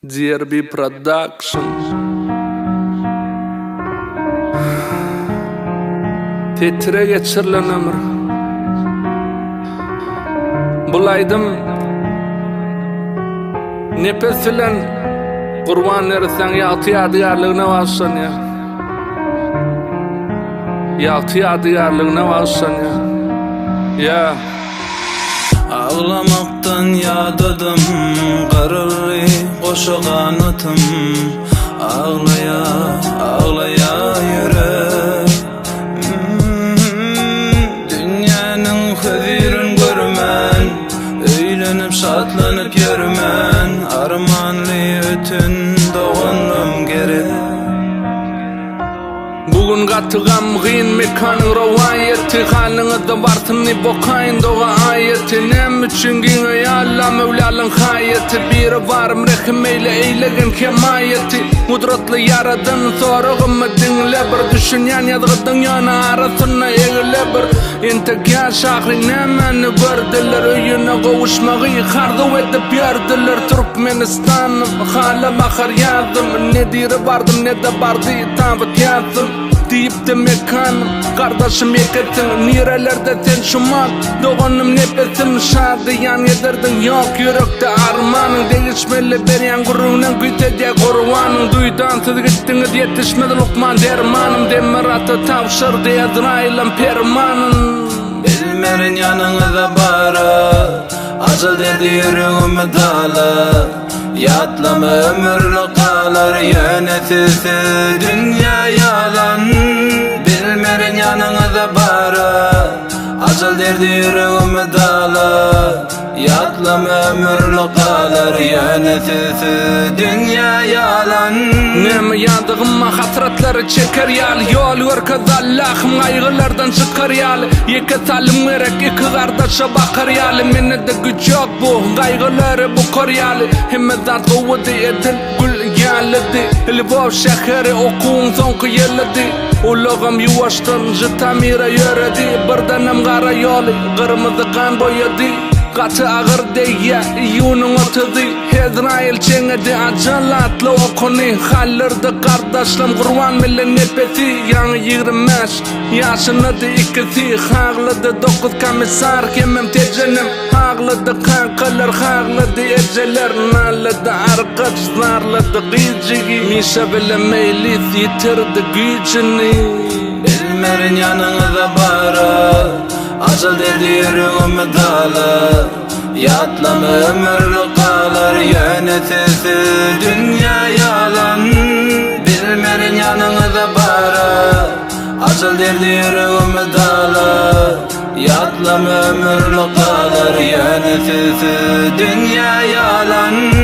DRB Production Setire geçirilen ömür Bul aýdym Nepes bilen Gurban Neressäň ýagty ýadygärligine bagyşlanýar. Ýagty ýadygärligine bagyşlanýar. Ýa. Aglamakdan ýadadym, Gyryldy goşa ganatym. Aglaýa, aglaýa ýürek. Dünýäniň hözirin görmän, Öýlenip şatlanyp ýörmän, Armanly öten doganlam gerek. Bu gün gaty gamgyn mekanyň rowaýaty Halyňyzda barsyn diýip okaýyn doga aýaty Näme üçin giňeýär Alla Möwlalyň haýaty Biri barym rehim eýle eýlegin hemaýaty Gudratly Ýaradan soragymy diňle bir Düşünýän ýazgydyň ýöne arasynda egle bir Entek ýaş ahyry nämäni gördüler Öýüne gowuşmagy arzuw edip ýördüler Türkmenistanym hala bahar ýazym Ne diri bardym ne-de bardy tabyt ýazym Diýipdi Mekanym gardaşym ýekesiň Nirelerde sen şumat doganym nepesim Şadyýan gezerdiň ýok ýürekde armanyň Degişmeli berýän gürrüňden küýsedýär gurbanyň Duýdansyz gitdiňiz ýetişmez lukman dermanym Demir ata tabşyrdy Ezraýylam permanyn. Bilmerin ýanyňyza bara Ajal derdi ýüregimi dalar Ýatlama ömürlik galar Ýöne sizsiz dünýä ýalan Bilmerin ýanyňyza bara Ajal derdi ýüregimi dalar Ýatlama ömürlik galar Ýöne sizsiz dünýä ýalan. Näme ýadygyma hasratlary çeker ýaly Ýol görkez Allahym gaýgylardan çykar ýaly Ýeke salym gerek iki gardaşa bakar ýaly Mende-de güýç ýok bu gaýgylary bukar ýaly Hemme zat gowudy edil gül ýalydy Lwow şäheri okuwyň soňky ýylydy Ulagym ýuwaşdan Žytomire ýöredi Birdenem gara ýoly gyrmyzy gan boýady Gaty agyr degýä iýunyň otuzy Hezraýyl çeňedi ajal atly okuny Hallyrdy gardaşlam Gurban bilen Nepesi Ýaňy 25 ýaşyndady ikisi Haglady dokuz komissar hemem Tejenem Haglady kakalar haglady ejeler Nalady Arkaç zarlady gyz jigi Mişa bilen Meýlis ýitirdi güýjüni. Bilmerin ýanyňyza baryp Ajal derdi ýüregimi dalar Ýatlama ömürlik galar Ýöne sizsiz dünýä ýalan Bilmerin ýanyňyza baryp Ajal derdi ýüregimi dalar Ýatlama ömürlik galar Ýöne sizsiz dünýä ýalan.